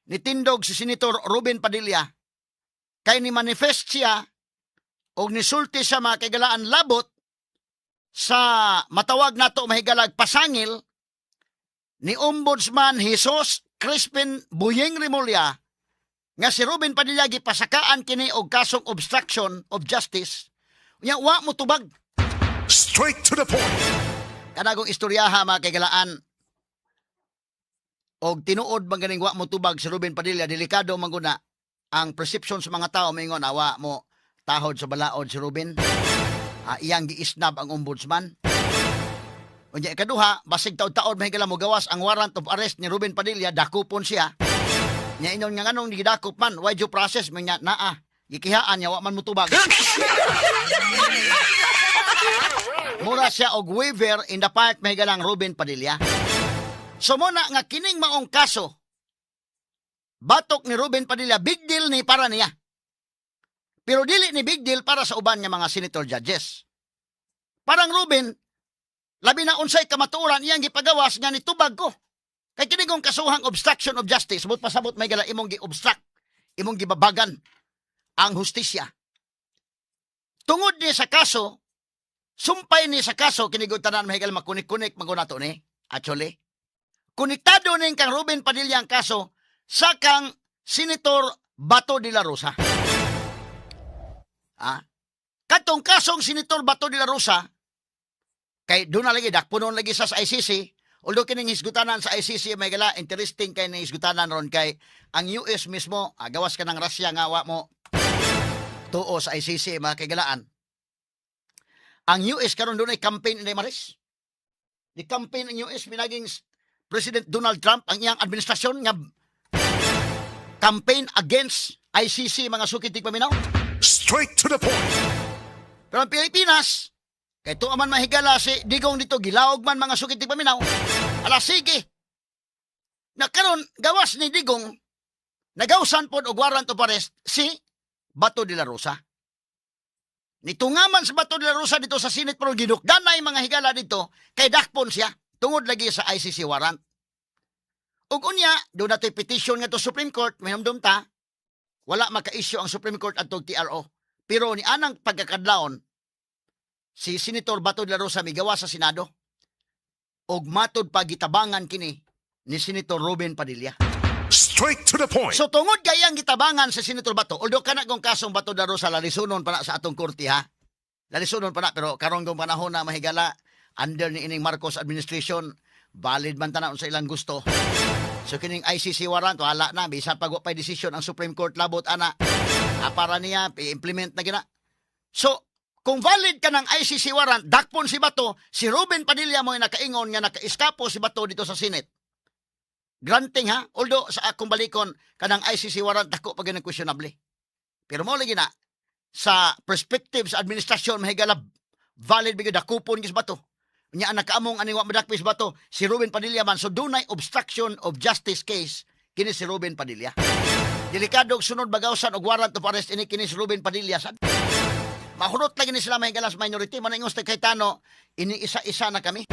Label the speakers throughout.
Speaker 1: Nitindog si Senator Robin Padilla kay ni manifest siya og nisulti sa mga kaigalaan labot sa matawag nato, mahigalag, pasangil ni Ombudsman Jesus Crispin Buyeng Remulla nga si Robin Padilla gipasakaan kini og kasong obstruction of justice, unya wa mo tubag.
Speaker 2: Straight to the point.
Speaker 1: Kanagong istoryaha, mga kaigalaan, og tinuod man ganing wa mo tubag si Robin Padilla, delikado man guna ang perception sa mga tao, mingon awa mo tahod sa balaod si Robin. Ah, iyang gi-snub ang ombudsman. Unya ikaduha, basig taod-taod, mahigala, mo gawas ang warrant of arrest ni Robin Padilla, dakupon siya. Nya inon nga nganong gidakop man, why due process man nya naa. Gikihaan niya wa man mutubag. Mura siya og waiver in the part, mahigalang Robin Padilla. So muna nga kining maong kaso batok ni Robin Padilla, big deal ni para niya. Pero dili ni big deal para sa uban nga mga senator judges. Parang Robin, labi na unsay kamatuoran iyang gipagawas nga nitubag ko. Kay kini kong kasuhang obstruction of justice, but pasabot may gala imong gi-obstruct, imong gibabagan ang hustisya. Tungod ni sa kaso, sumpay ni sa kaso, kini gud tanan, mahigala, makunik-kunik man nato ni, actually. Konektado ning kang Robin Padilla ang kaso sa kang Senator Bato de la Rosa. Ah, katong kasong Senator Bato de la Rosa, kay doon na lagi, dakpunon lagi sa ICC, although kining hisgutanan sa ICC, may gala, interesting kay ning hisgutanan ron kay ang US mismo, gawas ka ng Russia nga wa mo tuo sa ICC, mga kaigalaan. Ang US karon doon ay campaign ni Maris. Di campaign ang US minaging President Donald Trump ang iyang administrasyon nga campaign against ICC, mga sukit paminaw.
Speaker 2: Straight to the point.
Speaker 1: Pero ang Pilipinas, kay tuwa man mahigala si Digong dito, gilaog man, mga sukit paminaw. Ala sige. Na karon gawas ni Digong, nagawsan pod og warrant of arrest si Bato de la Rosa. Nitungaman sa Bato de la Rosa dito sa Senate pero gidukdanay, mga higala, dito kay dakpon siya tungod lagi sa ICC warrant. Ug unya, doon nato'y petition nga to Supreme Court, mahinumdum ta, wala maka-issue ang Supreme Court adtong TRO. Pero ni anang pagkakadlawon, si Senator Bato de la Rosa migawa sa Senado og matud pa gitabangan kini ni Senator Robin Padilla.
Speaker 2: Straight to the point.
Speaker 1: So tungod kay iyang gitabangan sa Senator Bato, although kana kong kasong Bato de la Rosa lalisunon pa na sa atong korte ha. Lalisunon pa na, pero karon kong panahon na, mahigala, under ni ining Marcos administration, valid man tanan sa ilang gusto. So kining ICC warrant wala na bisan pag wa pay desisyon ang Supreme Court labot ana. Ah, para niya i-implement na gina. So kung valid ka ng ICC warrant, dakpon si Bato, si Robin Padilla mo nakaingon nga naka-eskapo si Bato dito sa Senate. Granting ha, although sa akong balikon, kanang ICC warrant dako pa gyud questionable. Pero mo lagi na sa perspective sa administrasyon, mahigala, valid bigyo dakupon gis Bato. Nya ang nakaamong ani wa madakpis Bato si Robin Padilla man, so dunay obstruction of justice case kini si Robin Padilla. Delikado og sunod bagawsan og warrant of arrest ini kini si Robin Padilla sad. Mahurot lagi ni sila, mahigala, sa minority man ingos Cayetano ini isa-isa na kami.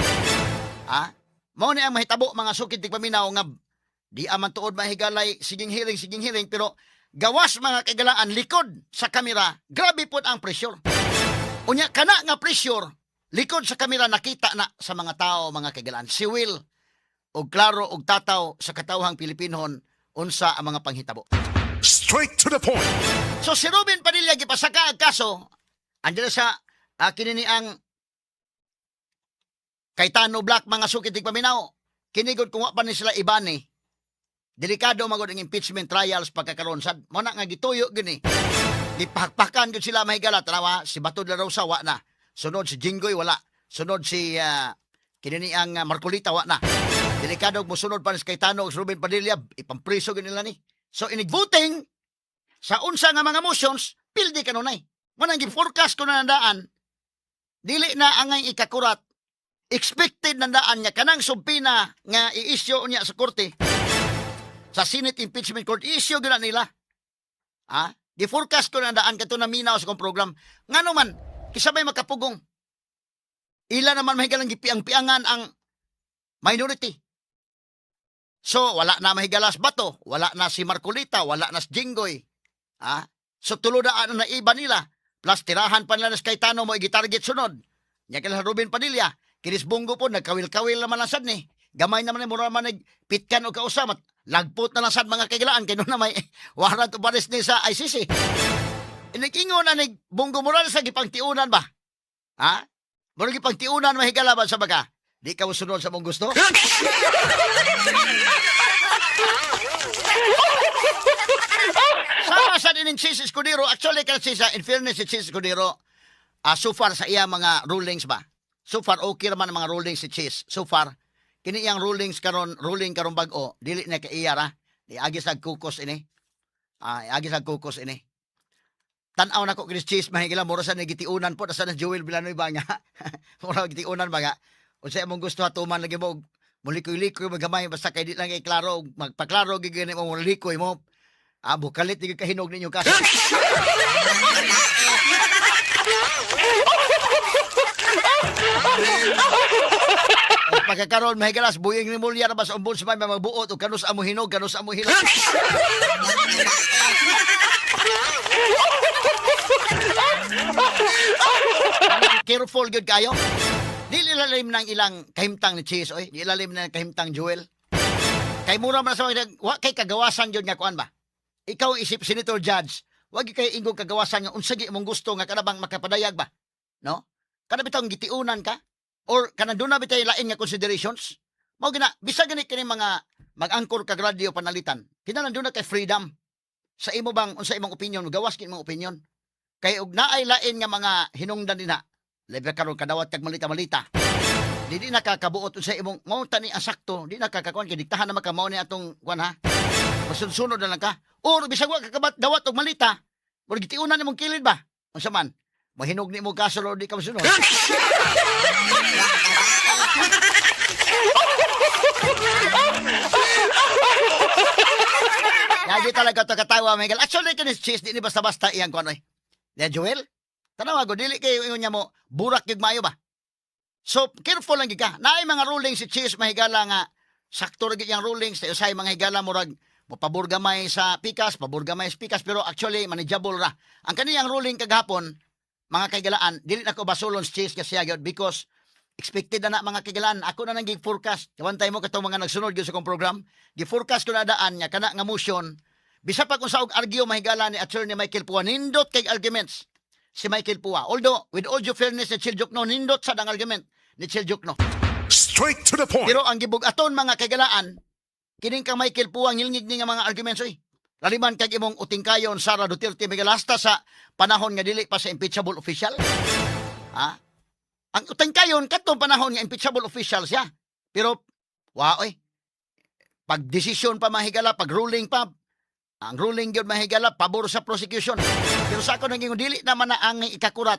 Speaker 1: Ah, mao ni ang mahitabo, mga sukid tigpaminaw, nga di aman tuod, mahigalay, siging hearing, siging hearing, pero gawas, mga kaigalaan, likod sa kamera, grabe pod ang pressure. Unya kana nga pressure likod sa kamera nakita na sa mga tao, mga kaigalaan. Siwil og klaro og tataw sa katawhang Pilipinhon unsa ang mga panghitabo.
Speaker 2: Straight to the point.
Speaker 1: So si Robin Padilla gipasaka ang kaso andyan sa kini ni ang Cayetano Bloc, mga sukit paminaw. Kini gud kung wa pa ni sila ibani. Delikado magod ang impeachment trials pagkakaroon sad. Mo na nga gituyo gini. Gipakpakan gud sila, mahigala. Tanawa si Bato de la Rosa wa na. Sunod si Jinggoy wala. Sunod si kini ni ang Marcolita wa na. Delikado mosunod pa ni si Cayetano ug si Robin Padilla, ipampriso gid nila ni. So inig voting sa unsa nga mga motions, pildi kanunay. Mo nang gi-forecast ko na nandaan, dili na angay ikakurat. Expected nandaan nga kanang subpoena nga i-issue niya sa korte. Sa Senate Impeachment Court, i-issue gyud na nila. Ah, gi-forecast ko na daan kato na minaw sa kong program. Ngano man, kisabay makapugong. Ila naman mahigalang gipiang-piangan ang minority. So, wala na mahigalas Bato, wala na si Marcoleta, wala na si Jinggoy. Ah? So, tulo na ano na iba nila. Plus, tirahan pa nila na si Cayetano mo igitarget sunod. Nya kila Robin Padilla, kinis Bong Go po, nagkawil-kawil naman lang sad ni. Gamay naman ni, mura man nagpitkan o kausa, lagpot na lang sad, mga kagilaan, kay na may warrant of arrest ni sa ICC. Inikingon na ni Bong Go Morales sa gipangtiunan ba? Ha? Mura gipangtiunan, mahigala ba sa baga? Di ka mosunod sa mong gusto? Sama sa din Chiz Escudero, actually kasi sa in fairness si Chiz Escudero, so far sa iya mga rulings ba? So far okay raman ang mga rulings si Chiz. So far kini iyang rulings karon, ruling karon bag-o, dili na kaiya ra. Di agi sa kukos ini. Ah, agi sa kukos ini. Tan-aw nako kini Chiz, mahigala, mura sa nagitiunan po sa Joel Villanueva nga. Mura gitiunan ba nga? Unsa imong gusto hatuman lagi mo mulikoy-likoy magamay basta kay di lang kay klaro magpaklaro gid gani mo mulikoy mo. Ah, bukalit di kahinog ninyo kaso. At pagkakaroon mahigalas buying ni Mulya na ba sa ombudsman may magbuot o kanus amo hinog, kanus amo hinog. Careful gyud kayo. Di ilalim ng ilang kahimtang ni Chiz, oy. Di ilalim ng kahimtang Joel. Kay mura man sa mga wa kay kagawasan gyud nga kuan ba. Ikaw isip senator judge, wa gyud kay ingong kagawasan nga unsa gyud imong gusto nga kanabang makapadayag ba? No? Kana bitawng gitiunan ka or kanang doon na bitay lain nga considerations? Mao gina bisag gani kini mga mag-angkor kag radyo panalitan. Kinahanglan doon na kay freedom. Sa imo bang unsa imong opinion, gawas kini imong opinion. Kay og naay lain nga mga hinungdan dinha, labi karon kadawat kag malita-malita. Di nakakabuot unsa imong mao tani ang sakto, di nakakakuan kay diktahan na maka mao ni atong kuan ha. Masunod na lang ka. Or bisag wa ka kabat dawat og malita, murag gitiunan imong kilid ba? Unsa man? Mahinog ni mo kaso di ka mosunod. Lagi talaga to katawa, Miguel. Actually, kini Chiz, di ni basta-basta iyang kuan oy. Di Joel? Tanawa ko, dili kayo ingon niya mo, burak yung mayo ba? So, careful lang gid ka. Naay mga ruling si Chiz, mahigala nga, sakto ra gid iyang rulings, tayo say mga higala, murag, mopabor gamay sa pikas, pabor gamay sa pikas, pero actually, manageable ra. Ang kaniyang ruling kagahapon, mga kaigalaan, dili na ko basulon si Chiz kasi gyud because expected na na mga kaigalaan. Ako na nang gi-forecast. Kawantay mo katong mga nagsunod gyud sa akong program. Gi-forecast ko na daan nga kana nga motion. Bisa pa kung sa og argue mahigala ni Attorney Michael Poa, nindot kay arguments si Michael Poa. Although, with all due fairness ni Chel Diokno, nindot sad ang argument ni Chel Diokno.
Speaker 2: Straight to the point.
Speaker 1: Pero ang gibug-aton mga kaigalaan, kining kang Michael Poa ngilngig ni nga mga arguments oy. Laliman kag imong utingkayon Sara Duterte Miguel hasta sa panahon nga dili pa sa impeachable official. Ha? Ang utingkayon kadtong panahon nga impeachable official siya. Pero wa oy. Pag desisyon pa mahigala, pag ruling pa, ang ruling gyud mahigala pabor sa prosecution. Pero sa ako naging dili naman na ang ikakurat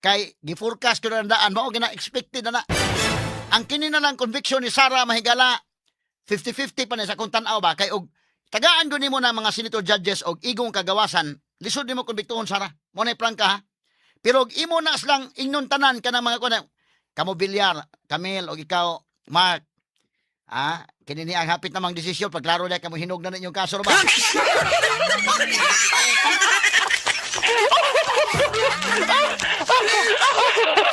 Speaker 1: kay gi-forecast ko na daan mao gina expected na na. Ang kini na lang conviction ni Sara mahigala 50-50 pa ni sa akong tan-aw ba kay og tagaan gyud nimo na mga senator judges og igong kagawasan, lisod nimo konbiktuhon Sara. Mo na prangka ha. Pero og imo na silang ingnon tanan kanang mga kuan kamo Villar, Camille og ikaw Mark. Ah, kini ni ang hapit namang desisyon pagklaro na kamo hinog na ninyong kaso ba?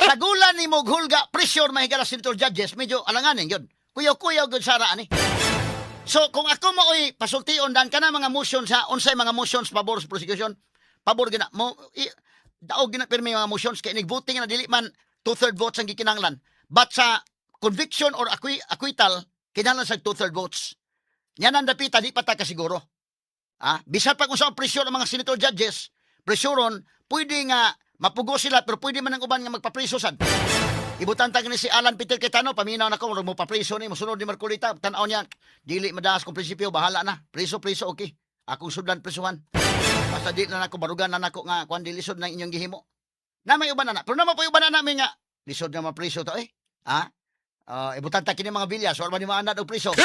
Speaker 1: Sagulan ni mo hulga pressure mahigala senator judges medyo alanganin yun. Kuyaw-kuyaw gyud Sara ani. So kung ako maoy pasultion dan kana mga motion sa unsay mga motions pabor sa prosecution, pabor gina mo daog gina pirmi mga motions kay nig-voting na dili man two-third votes ang gikinahanglan. But sa conviction or acquittal kinahanglan sa two-third votes. Yan ang dapita di pa ta kasiguro. Ah, bisan pa kung sa pressure ang mga senator judges, pressuron, pwede nga mapugo sila pero pwede man ang uban nga magpapriso sad. Ibutan ta ni si Alan Peter Cayetano, paminaw na ko, murag mo papriso ni, mosunod ni Marcoleta, tan-aw niya, dili madaas kung prinsipyo, bahala na. Priso, priso, okay. Akong sudlan prisuhan. Basta di na nako, barugan na nako nga, kuan di lisod na inyong gihimo. Na may uban na na. Pero na po uban na namin nga, lisod nga mapriso to eh. Ha? Ibutan ta kini mga bilya, so ni maanad og priso.